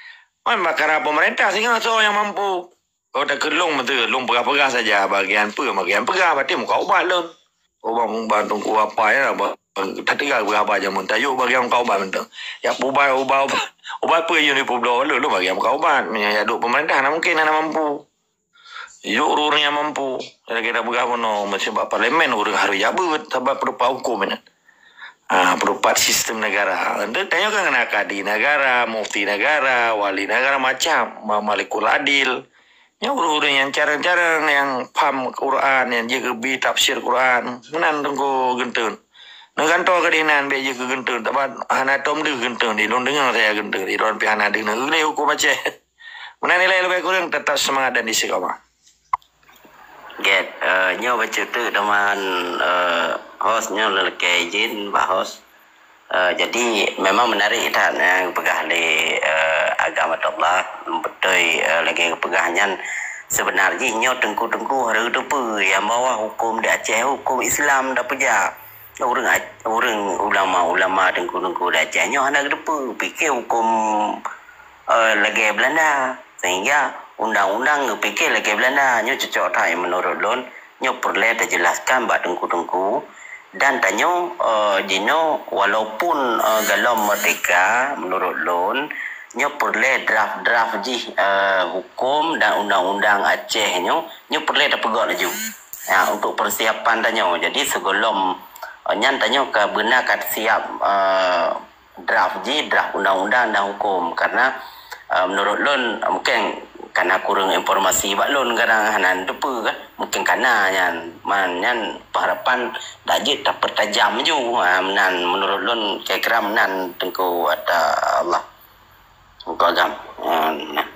man peukara pemerintah singoh soe nyang mampu. Oh, takheun lôn beutôi, lôn peugah-peugah saja bagian peue, bagian peugah, berarti muka ubat lôn. Ubat, ubat Teungku Apai ya, ba-, teuga peugah haba jameun, tayue bagian muka ubat mantong. Ya, ubat, ubat, ubat, ubat peue nyang jipubloe lôn, lôn bagian muka ubat. Meunyoe ya duek pemerintah, hana mungkin hana mampu. Yue ureueng nyang mampu. Kira-kira peugah bunoe, meuseuh bak parlemen ureueng harus jak beuet, sabab peurupat huköm nyan. Ah, peurupat sistem negara. Untuk tanyoe kan kena kadi negara, mufti negara, wali negara macam, ma-, malikul adil. Nyan ureueng-ureueng nyang carông-carông, nyang paham Quran, nyang jeuet keu bi tafsir Quran. Meunan Teungku Geunteun. Neugantoe keu dinan bèk jeuet keu Geunteun, sabab hana tom deuh Geunteun, di lôn deungoe saja Geunteun, di lôn pih hana deungoe lé huköm Aceh. Meunan nilai leubeh kureueng, tetap seumangat dan istiqamah. Gèt, eh, nyoe bacut teuk teuma, eh, host nyoe lôn lakèe izin bak host. Eh, jadi memang menarik that nyang geupeugah lé, eh, Agam Abdullah, beutôi, eh, lagèe geupeugah nyan, Seubeuna jih nyoe teungku-teungku hareuem teupeue nyang bahwa huköm di Aceh huköm Islam tapeujak. Ureuëng Ac-, ureuëng ulama-ulama teungku-teungku di Aceh nyoe hana geuteupeue pike huköm, eh, lagée Belanda. Sehingga undang-undang geupike lagée Belanda. Nyoe cocok that meunurot lôn. Nyoe peureulée teujelaskan bak teungku-teungku. Dan tanyoe, eh, jinoe walaupun, eh, golom merdeka, meunurot lôn, nyoe peureulée draft-draft jih, eh, huköm dan undang-undang Aceh nyoe, nyoe peureulée tapeugöt laju. Ya, untuk persiapan tanyoe. Jadi, sigohlom, eh, nyan tanyoe ka beuna ka siap, eh, draft jih, draft undang-undang dan huköm. Karena, eh, meunurot lôn, eh, mungken kana kureueng informasi bak lôn kadang hana teupeue kan. Mungken kana nyan, man nyan peuharapan dak jeuet tapeutajam laju. Ha, meunan meunurot lôn kira-kira meunan teungku ata Allah. Teungku agam. Ha, meunan.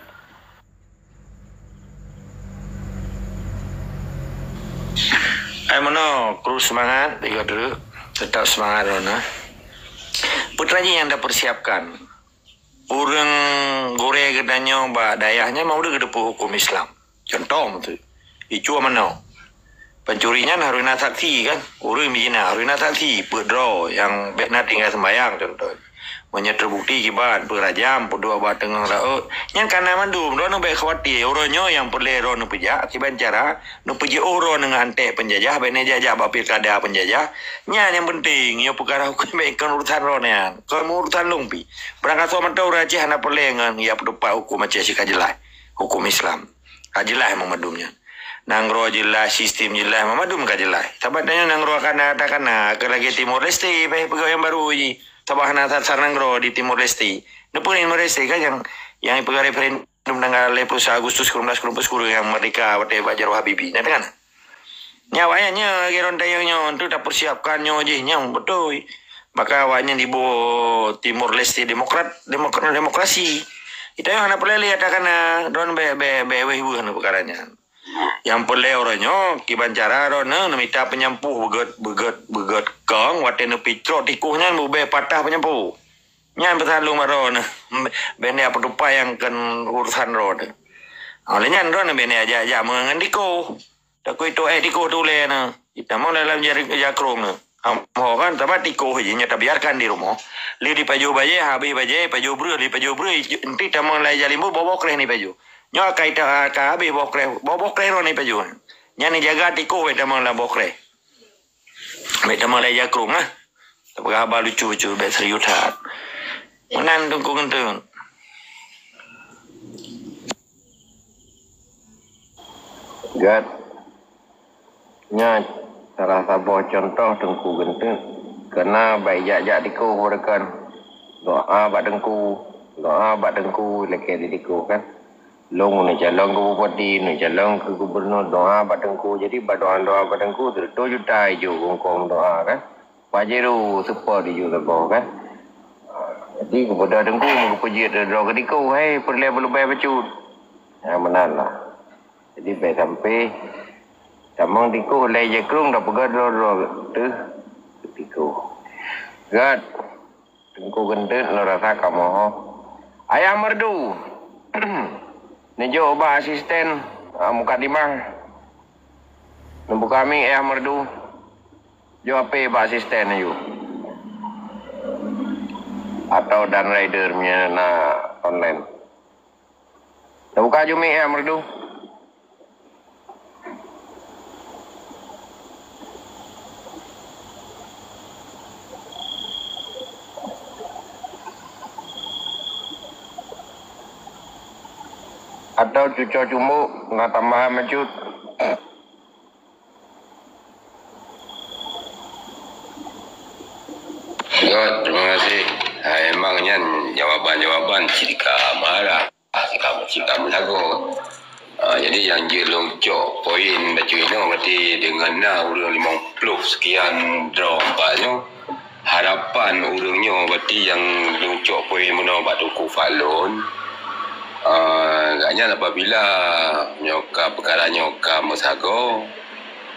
Ai meunoe, kru seumangat, tiga dulu. Tetap seumangat, Rona. Peue teuma jih nyang tapersiapkan. Ureuëng gurée geutanyoe bak dayah nyan mau deuh geuteupeue huköm Islam. Contoh meutu. Icue meunoe. Pencuri nyan harus na saksi kan? Ureuëng mizina harus na saksi. Peuet droe nyang bék na tinggai seumbayang contoh. Meunyoe teubukti kiban, peuet rajam, peuduek bak teungoh laôt. Nyan kana mandum, droeneuh bék khawatir. Uroe nyoe nyang peureulée droeneuh peujak, kiban cara, neupeujiôh droeneuh ngon antek peunjajah, bék na jak-jak bak pilkada peunjajah. Nyan nyang penting, nyoe peukara huköm bék kon urusan droeneuh nyan. Kon urusan lôn pih. Barangkasoe mantong ureuëng Aceh hana peureulée ngon ya peutupat huköm Aceh sika jeulaih. Huköm Islam. Ka jeulaih mandum nyan. Nanggroe jeulaih, sistem jeulaih, mandum ka jeulaih. Sabab tanyoe nanggroe kana, takana, ka lagée Timor Leste, bah peugah nyang baru jih. Sabab hana sasar nanggroe di Timor Leste. Neupeu Timor Leste kan nyang, nyang peugah referendum tanggal lhée ploh sa Agustus kureueng belas kureueng peuet sikureueng nyang merdeka watée bak Jaroe Habibie. Nah, takana. Nyan awaknyan nyoe lagée droen tanyoe nyoe, untuk tapersiapkan nyoe jih nyang beutôi. Maka awaknyan diboh Timor Leste demokrat, demokra-, demokrasi. Ita nyoe hana peureulée takana droen bék, bék, bék wéh-wéh peukara nyan. Nyang peureulée uroe nyoe, kiban cara droeneuh neumita peunyampoh beugét, beugét, beugét kong watée neupicrok tikoh nyan beubée patah peunyampoh. Nyan peusan lôn bak droeneuh, bék na peutupat nyang kon urusan droeneuh. Oleh nyan droeneuh bék na jak-jak meungon tikoh. Takui tuéh tikoh tulée na. Itamong dalam jari-, jakrong na. Amho kan, sabab tikoh jih nyoe tabiarkan di rumoh. Lé dipajoh bajée, habéh bajée, pajoh breueh, lé pajoh breueh, enti tamong lai jalimbô, boh-boh kréh ni pajoh. Nyoe akai ta-, ka habéh boh kréh, boh-boh kréh roh ni pajoh. Nyan ni jaga tikoh wéh tamong lam boh kréh. Bék tamong lai jakrong ah. Tapeugah haba lucu-lucu, bék serius that. Meunan Teungku Geuntun. Gét. Nyan salah saboh cuntoh Teungku Geuntun. Keunan bék jak-jak tikoh beureukan. Doa bak Teungku. Doa bak Teungku, lakée di tikoh kan. Lôn neucalon keu bupati, neucalon keu gubunur, doa bak Teungku. Jadi, bak doa-doa bak Teungku, sireutoh juta ijok gongkong doa kan. Pajero seupôt ijok sagoe kan. Jadi, keupada Teungku, meugeupeujiet droe keudiko, hai, peureulée beulubée bacut. Ha, meunan lah. Jadi, bék sampai tamong tikoh, lai jakrong, tapeugah droe-droe teuh tikoh. Gét. Teungku Geuntun lôn rasa kamoe ho. Ayah Merdu. Neujok ubak asisten, ah, mukadimah. Neubuka mic Ayah Merdu. Jok ape bak asisten aju. Atau dan rider meunyo na online. Teubuka ju mic Ayah Merdu. Atau cuco cumbuk na tambahan meucut. Ya, terima kasih. Ha, emang nyan jawaban-jawaban cit ka marah, cit ka, cit ka meusagoe. Ha, jadi nyang jeuet lôn cok poin bacut inoe berarti deungon na ureuëng limong ploh sekian droe empat nyoe. Harapan ureuëng nyoe berarti nyang lôn cok poin meunoe bak Teungku Fadlon. Ah, gobnyan apabila nyoe ka peukara nyoe ka meusagoe,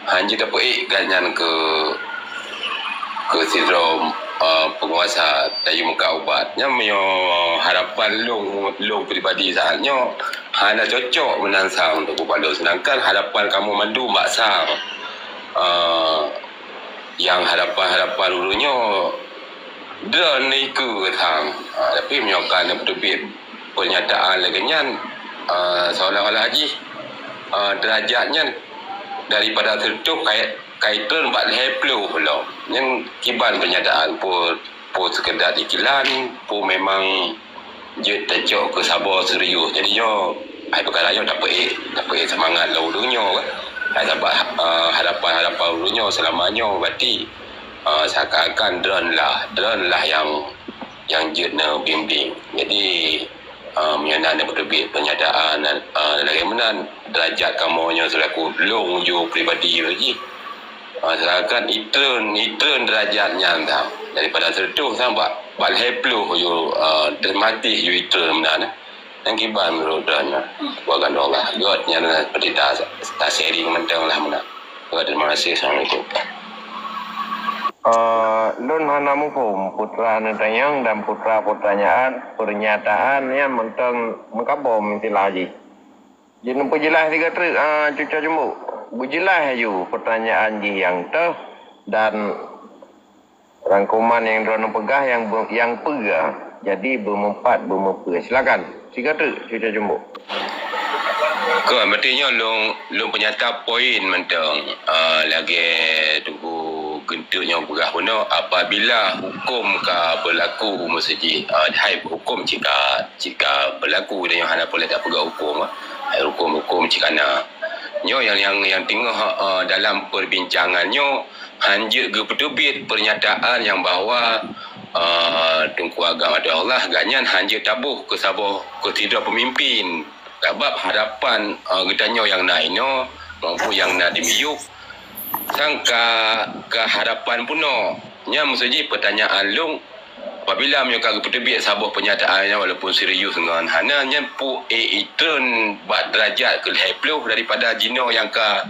hanjeuet tapeuék gobnyan keu, keu sidroe, ah, peunguasa tayue meukat ubat. Nyan meunyoe harapan lôn, lôn pribadi saat nyoe, Hana cocok meunan sang untuk geubalot, seudangkan harapan kamoe mandum bak sang. Ah, nyang harapan-harapan ureuëng nyoe droen ikeue sang. Ah, tapi meunyoe ka neupeuteubiet peurnyataan lagée nyan, ah, seolah-olah jih, ah, deurajat nyan daripada seureutôh ka, ka itreun bak lhée ploh lom. Nyan kiban peurnyataan, peue, peue seukeudar iklan, peue memang jeuet tacok keu saboh serius. Jadi nyoe, hai peukara nyoe tapeuék, tapeuék seumangat lom ureuëng nyoe kan. Hai sabab, eh, harapan-harapan ureuëng nyoe seulama nyoe berarti, eh, seakan-akan droen lah, droen lah nyang, nyang jeuet neubimbéng. Jadi, eh, meunyoe na neupeuteubiet peurnyataan, eh, lagée meunan, deurajat kamoe nyoe seulaku lôn ujoe pribadi jih. Ah, seulangkan itreun, itreun deurajat nyan sang. Daripada seureutôh sang bak, bak lhée ploh ju, ah, teurimati ju itreun meunan, eh. Nyang kiban meunurot droeneuh, bukan Allah. Göt nyan seperti ta, ta sharing mantong lah meunan. Göt, terima kasih. Assalamualaikum. Eh, lôn hana muphom putra neutanyong dan putra peutanyaan, peurnyataan nyan mantong meukabom istilah jih. Jeuet neupeujeulaih sigoe treuk, ah, cucoe cumbok. Beujeulaih aju peutanyaan jih nyang toh dan rangkuman nyang droeneuh peugah nyang be-, nyang peue. Jadi beumeupat beumeupeue. Silakan, sigoe treuk cucoe cumbok. Kon, berarti nyoe lôn, lôn peunyata poin mantong, ah, lagée Teungku Geunteuk nyoe peugah bunoe, apabila huköm ka beulaku, maksud jih, ah, hai huköm cit ka, cit ka beulaku, dan nyoe hana peureulée tapeugah huköm, ah. Hai huköm-huköm cit ka na. Nyoe nyang, nyang, nyang teungoh, ah, dalam perbincangan nyoe, hanjeuet geupeuteubiet peurnyataan nyang bahwa, ah, Teungku Agam Adolah gobnyan hanjeuet taboh keu saboh, keu sidroe peumimpin. Sabab harapan, ah, geutanyoe nyang na inoe, maupun nyang na di miyueb, sang ka, ka harapan bunoe. Nyan maksud jih peutanyaan lôn, apabila meunyoe ka geupeuteubiet saboh peurnyataan nyan walaupun serius ngon hana, nyan peue itreun bak deurajat keu lhée ploh daripada jinoe nyang ka,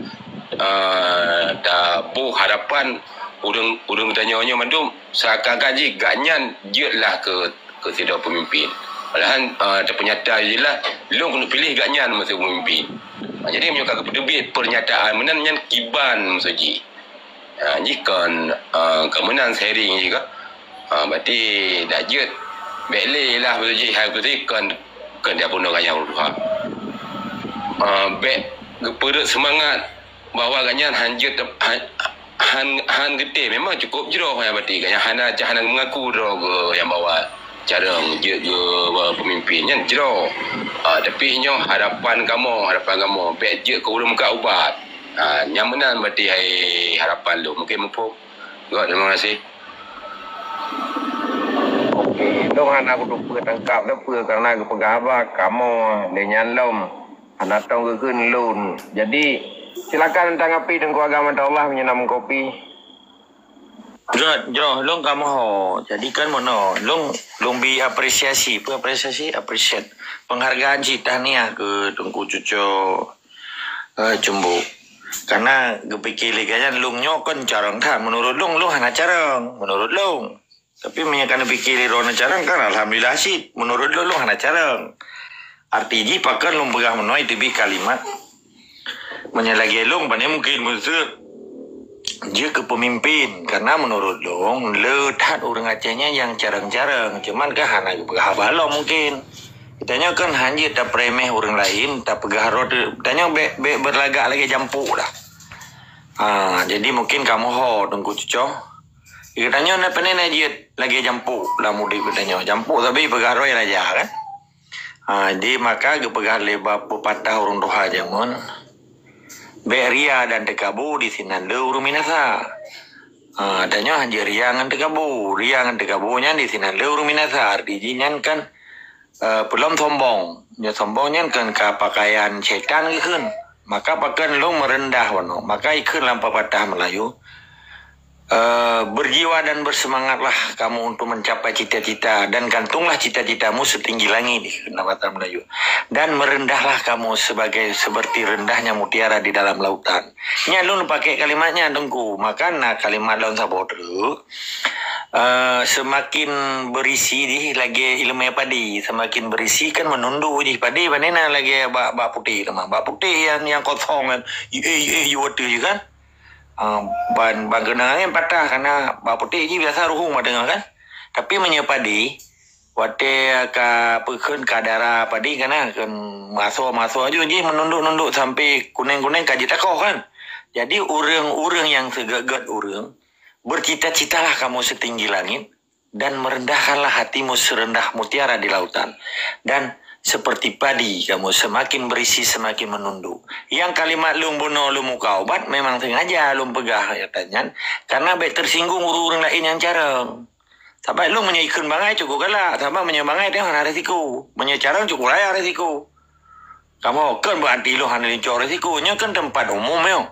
eh, taboh harapan ureuëng, ureuëng geutanyoe nyoe mandum, seakan-akan jih gobnyan jeuet lah keu keu sidroe peumimpin. Malahan, ah, tapeunyata jih lah, lôn keuneuk piléh gobnyan maksud peumimpin. Ah, jadi meunyoe ka geupeuteubiet peurnyataan meunan nyan kiban maksud jih. Ah, jih kon, ah, kon meunan sharing jih ka. Ah, berarti dak jeuet. Bék lé lah maksud jih, hai beutôi kon, kon dia bunoe gaya ureuha. Ah, bék geupeureuet seumangat bahwa gobnyan hanjeuet teup-, han-, han, han geutem, memang cukup jroh nyan berarti gobnyan hana, hana meungaku droe geuh nyang bahwa carông jeuet geuh peumimpin nyan jroh. Ah, tapi nyoe harapan kamoe, harapan kamoe bék jeuet keu ureuëng meukat ubat. Ah, nyan meunan berarti hai harapan lôn. Mungkin muphom. Göt, terima kasih. Okey, lôn hana kuteupeu tangkap teupeu karena geupeugah haba kamoe lé nyan lom. Hana tong geukheun lôn. Jadi, silakan tanggapi Teungku Agam Adolah meunyoe na meukopi. Jroh, jroh, lôn ka meuho. Jadi kan meunoe, lôn, lôn bi apresiasi. Peue apresiasi? Appreciate. Penghargaan cit, tahniah keu Teungku Cuco, eh, Cumbok. Karena geupike lé gobnyan lôn nyoe kon carông that. Meunurot lôn, lôn hana carông. Meunurot lôn. Tapi meunyoe ka neupike lé droeneuh carông kan alhamdulillah cit. Meunurot lôn, lôn hana carông. Arti jih pakon lôn peugah meunoe teubiet kalimat. Meunyoe lagée lôn, pane mungkin meuseuet jeuet keu peumimpin. Karena meunurot lôn, le that ureuëng Aceh nyan nyang carông-carông. Cuman kan hana geupeugah haba lom mungkin. Geutanyoe kan hanjeuet tapeuremeh ureuëng laén, tapeugah droe teuh. Geutanyoe bék, bék beulagak lagée jampok dah. Ha, jadi mungkin kamoe ho Teungku Cuco. Geutanyoe na pane na jeuet lagée jampok lam udeb geutanyoe. Jampok sabe peugah roi raja kan? Ha, jadi maka geupeugah lé ba pepatah ureuëng tuha jameun, "Bék ria dan teukabo di sinan le ureuëng minasa." Ha, tanyoe hanjeuet ria ngon teukabo. Ria ngon teukabo nyan di sinan le ureuëng minasa. Arti jih nyan kan, eh, peulom sombong. Nyoe sombong nyan kan ka pakaian syaitan geukheun. Maka pakon lôn meureundah bunoe. Maka ikheun lam pepatah Melayu, eh, "Berjiwa dan bersemangatlah kamu untuk mencapai cita-cita, dan gantunglah cita-citamu setinggi langit," ikheun lam bahasa Melayu. "Dan merendahlah kamu sebagai, seperti rendahnya mutiara di dalam lautan." Nyan lôn pakai kalimat nyan, Teungku. Maka na kalimat lôn saboh treuk. Uh, semakin berisi jih lagèe ileumèe padi, semakin berisi kan meununduk jih padi, pane na lagèe bak, bak putéh teuma. Bak putéh nyang, nyang kosong kan, ié, ié, ié, watèe jih kan. Uh, ban, ban keunong angén patah, karena bak putéh jih biasa ruhueng bak teungoh kan. Tapi meunyoe padi, watèe ka peukheun ka dara padi, kana kheun maso-maso aju jih meununduk-nunduk sampai kuneng-kuneng ka jitakoh kan. Jadi ureueng-ureueng nyang seugét-gét ureueng, bercita-citalah kamu setinggi langit, dan merendahkanlah hatimu serendah mutiara di lautan. Dan seperti padi kamu semakin berisi, semakin menunduk. Nyang kalimat lôn bunoe lôn muka ubat memang sengaja lôn peugah ayat nyan, karena bèk tersinggung ureueng-ureueng laén nyang carông. Sabab lôn meunyoe ikheun bangai cukup galak, sabab meunyoe bangai teuh hana risiko. Meunyoe carông cukup raya risiko. Kamoe kon beuanti lôn hana lincok risiko, nyoe kan teumpat umum nyoe.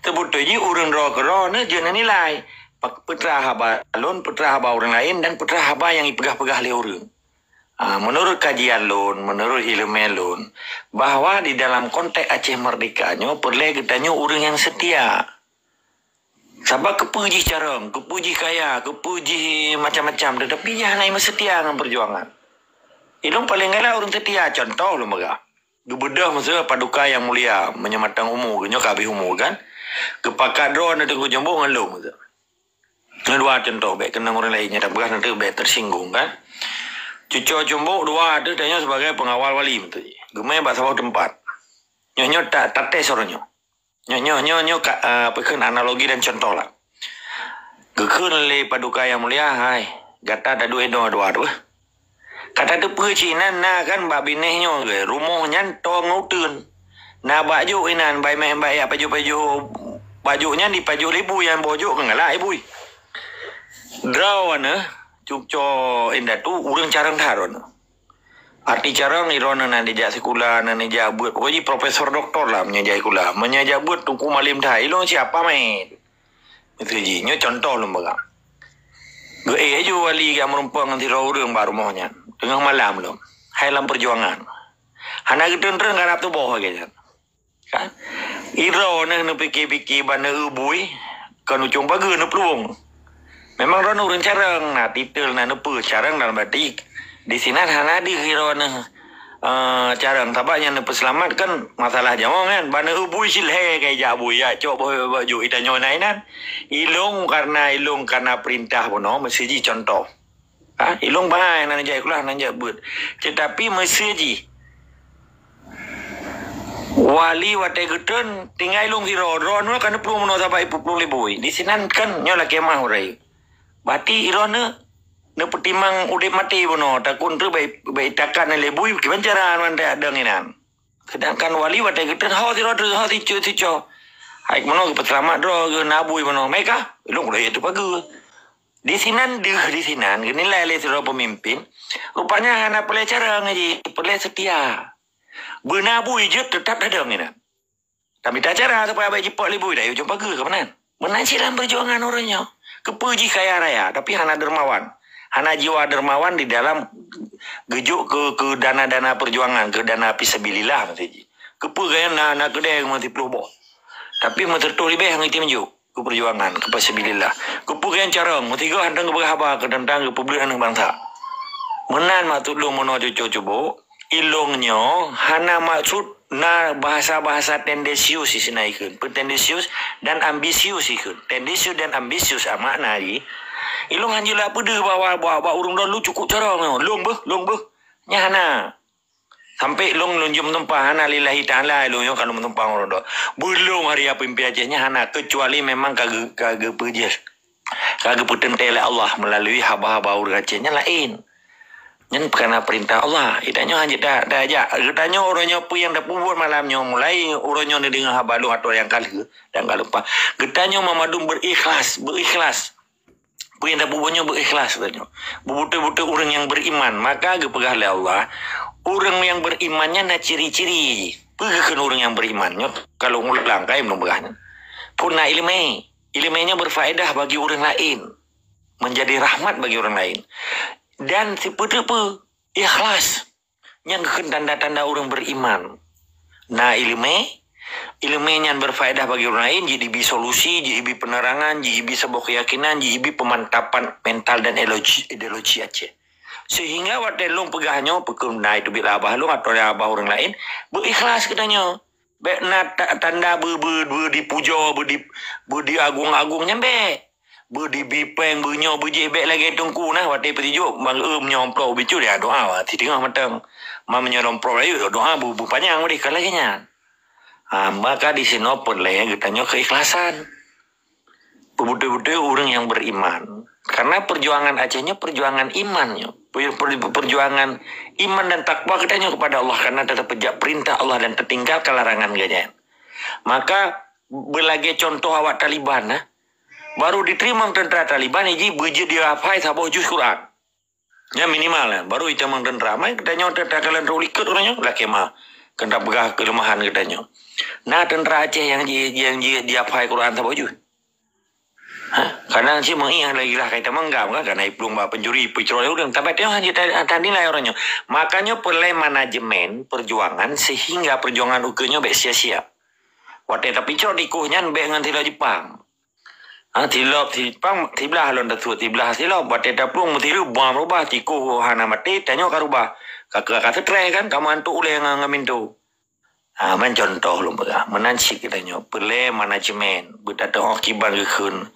Teubeutôi jih ureueng droe keudroe na jeuet na nilai. Pe-, peutra haba lôn, peutra haba ureueng laén dan peutra haba nyang jipeugah-peugah lé ureueng. Ah, menurut kajian lôn, menurut ileumèe lôn, bahwa di dalam konteks Aceh Merdeka nyoe peureulèe geutanyoe ureueng nyang seutia. Sabab keupeue jih carông, keupeue jih kaya, keupeue jih macam-macam, tetapi jih hana meuseutia ngon peujuangan. Ilôn paleng galak ureueng seutia, contoh lôn peugah. Geubeudôh masa Paduka Yang Mulia, meunyoe mantong umu, geuh nyoe ka habéh umu kan. Geupakat droe na Teungku Jumbok ngon lôn masa. Nyoe dua contoh, bèk keunong ureueng laén nyang tapeugah nanti bèk tersinggung kan. Cuco Jumbok dua teuh tanyoe sebagai pengawal wali masa jih. Geumè bak saboh teumpat. Nyoe, nyoe ta-, tates uroe nyoe. Nyoe, nyoe, nyoe, nyoe ka, ah, peukheun analogi dan contoh lah. Geukheun lé Paduka Yang Mulia, hai, gata taduek inoe dua tu. Ka tateupeue cit inan na kan bak binéh nyoe, rumoh nyan toe ngon uteuen. Na bak jôk inan, bai meh bai jak pajoh-pajoh bak jôk nyan dipajoh lé bui, nyang boh jôk keu galak lé bui. Droe nyoe, cuco indatu, ureueng carông that droe nyoe. Arti carông, droe nyoe na dijak sikula, na dijak beuet. Pokok jih profesor doktor lah meunyoe jak sikula. Meunyoe jak beuet, teungku malém that. Ilôn siapa main? Miseue jih, nyoe contoh lôn peugah. Geuék aju wali ka meurumpok ngon sidroe ureueng bak rumoh nyan. Teungoh malam lom. Hai lam peujuangan. Hana geutreun-treun karab tuboh lagèe nyan. Kan? Droe nyoe neupike-pike ban neueu bui, kon ujong pageue neuplueng. Memang droe nyoe ureueng carông, na titel, na neupeue carông dalam batik. Di sinan hana deuh droe nyoe, eh, carông, sabab nyang neupeuseulamat kan masalah jamong kan. Ban neueu bui cit lhèe ka ijak bui, jak cok boh, boh, boh jôk, geutanyoe na inan. Ilôn karena, ilôn karena peurintah bunoe, miseue jih contoh. Ha, ilôn bangai na jak sikula, na jak beuet. Tetapi miseue jih, wali watèe geutreun, tinggai ilôn sidroe, droe nyoe ka neuplueng bunoe sabab ipeuplueng lé bui. Di sinan kan nyoe lakèe meu'ah uroe. Berarti droe nyoe neupeutimang udép maté bunoe, takot treuk bèk, bèk itakat lé bui, kiban cara ngon deueng inan. Sedangkan wali watèe geutreun, ho sidroe treun, ho sico-sico. Hai keunoe geupeuseulamat droe, geuh na bui bunoe. Meuka, ilôn kuda yaitu pageue. Di sinan deuh, di sinan geunilai lé sidroe peumimpin, rupanya hana peureulèe carông jih, peureulèe seutia. Beuna bui jeuet teutap tadong inan. Tamita cara supaya bèk jipok lé bui, dayuh jumpa geuh keu meunan. Meunan cit lam peujuangan ureueng nyoe. Keupeue jih kaya raya, tapi hana dermawan. Hana jiwa dermawan di dalam geujok keu, keu dana-dana peujuangan, keu dana fisabilillah maksud jih. Keupeue gaya na, na keudè meusiplôh boh. Tapi meuteutoh ribèe hana item jok. Keu peujuangan, keu fisabilillah. Keupeue nyang carông, meusigoe hantom geupeugah haba keu teuntang geupeubeuet aneuk bansa. Meunan maksud lôn meunoe cuco cubo, ilôn nyoe hana maksud na bahasa-bahasa tendensius sinan ikheun. Peue tendensius dan ambisius ikheun. Tendensius dan ambisius, ah, makna jih. Ilôn hanjeuet lôn peudeuh bahwa, bahwa, bahwa ureueng droe lôn cukup carông nyoe. Lôn beuh, lôn beuh. Nyan hana. Sampai lôn, lôn jeuet meutumpah, hana lillahi ta'ala lôn nyoe ka lôn meutumpah ngon droe. Beulom hari peumimpin Aceh nyan hana, kecuali memang ka geu-, ka geupeujeuet, ka geupeuteuntèe lé Allah meulalu haba-haba ureueng Aceh nyan laén. Nyan peukara peurintah Allah. Geutanyoe hanjeuet ta-, tajak. Geutanyoe uroe nyoe peue nyang tapeubuet malam nyoe, mulai uroe nyoe neudeungoe haba lôn atau nyang ka lheueh dan ka lupa. Geutanyoe banmandum berikhlas, berikhlas. Peue nyang tapeubuet nyoe beuikhlas geutanyoe. Beubeutôi-beutôi ureueng nyang beriman. Maka geupeugah lé Allah, ureueng nyang beriman nyan na ciri-ciri jih. Peue geukheun ureueng nyang beriman nyoe? Ka lôn ulang, ka lôn peugah nyan. Phon na ileumèe. Ileumèe nyan berfaedah bagi ureueng laén. Menjadi rahmat bagi ureueng laén. Dan sipeue-peue ikhlas. Nyan geukheun tanda-tanda ureueng beriman. Na ileumèe, Ileumèe nyan berfaedah bagi ureueng laén, jibi solusi, jibi penerangan, jibi saboh keuyakinan, jibi pemantapan mental dan ideologi, ideologi Aceh. Sehingga watèe lôn peugah nyoe, peukeuh na itu bila abah lôn atau abah ureueng laén, beu ikhlas geutanyoe. Bèk na ta-, tanda beu, beu, beu dipuja, beu di, beu diagung-agung nyan bèk. Beu dibi pèng, beu nyoe, beu jih, bèk lagèe teungku nah, watèe peutijok, bang, eh, meunyoe amplop bicul, ya doa, wa, ti teungoh mantong. Ma meunyoe amplop layu, doa, beu, beu panyang deh, ka lagèe nyan. Ha, maka di sinoe peureulèe geutanyoe keikhlasan. Beutôi-beutôi ureueng nyang beriman. Karena perjuangan Aceh nyoe perjuangan iman nyoe. Per-, per-, perjuangan iman dan takwa geutanyoe kepada Allah karena teupeujak perintah Allah dan teutinggalkan larangan geuh nyan. Maka beulagèe contoh awak Taliban nah. Baru diterima tentara Taliban, iji beujeuet dia hafai saboh juz Quran. Nyan minimal nyan. Baru itamong tentara. Mai geutanyoe teuka kalon trôk likot ureueng nyoe, lakèe ma. Keu tapeugah keuleumahan geutanyoe. Na tentara Aceh nyang ji-, nyang ji-, jihafai Quran saboh juz? Ha? Kadang cit meuiah lagi lah ka itamong gam kan, karena iplueng bak pencuri, peucrol ureueng. Tapi tengok hana ta-, ta nilai ureueng nyoe. Makanya peureulèe manajemen perjuangan sehingga perjuangan ukeue nyoe bèk sia-sia. Watèe tapicok tikoh nyan bèk ngon tilop Jepang. Ha, tilop Jepang, siblah lôn tasuet, siblah tilop. Watèe taplueng meusireuk, bom rubah, tikoh hana maté, tanyoe ka rubah. Ka, ka, ka seutrès kan, ka meuantok ulèe ngon, ngon minto. Ha, man contoh lôn peugah, meunan cit geutanyoe, peureulèe manajemen, beutateu'oh kiban geukheun,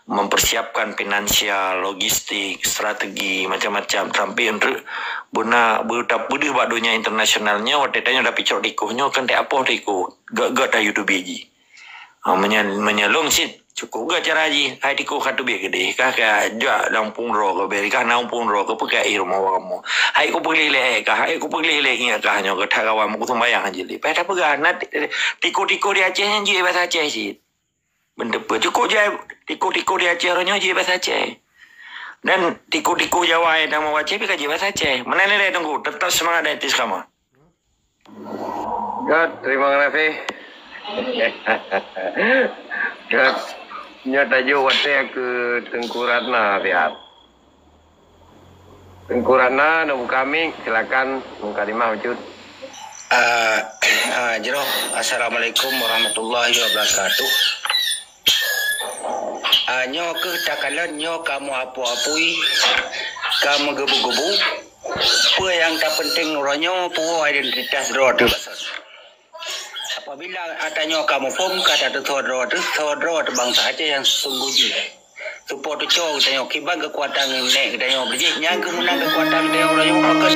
mempersiapkan finansial, logistik, strategi, macam-macam, sampai untuk beuna, beuta-, beudeuh bak donya internasional nyoe, watèe tanyoe tapicok tikoh nyoe, kan tapoh tikoh, gèt-gèt ta YouTube jih. Ha, meunyo-, meunyo lôn cit, cukup gèt cara jih, hai tikoh ka teubiet keudeh, kah ka jak lam phôn droe keuh, bèk kah na phôn droe keuh, peugah ih rumoh kamoe. Hai kupeugléh lé kah, hai kupeugléh lé ingat kah nyoe keuh that kawan meukusumbayang jih lé. Payah tapeugah, na ti-, tikoh-tikoh di Aceh nyan jeuet basa Aceh cit. Beutôi peue, cukup jai tikoh-tikoh di Aceh uroe nyoe jeuet basa Aceh. Dan tikoh-tikoh Jawa nyang tamong Aceh pih ka jeuet basa Aceh. Meunan lé Teungku, tetap semangat dan istiqamah. Gèt, terima kasih. Gèt, nyoe tajok watèe keu Teungku Ratna siat. Teungku Ratna, neubuka mik, silakan, mukadimah bacut. Ah, ah, jroh, assalamualaikum warahmatullahi wabarakatuh. Ah, nyoe keuh takalon nyoe kamoe apui-apui, kamoe geubu-geubu. Peue nyang tapeunteng uroe nyoe, puwoe identitas droe teuh. Apabila ata nyoe kamoe phon, ka tateusoe droe teuh, soe droe teuh bansa Aceh nyang sesungguh jih. Supaya teucok geutanyoe kiban keukuatan nèk geutanyoe beujih, nyang keuh meunan keukuatan geutanyoe uroe nyoe, maka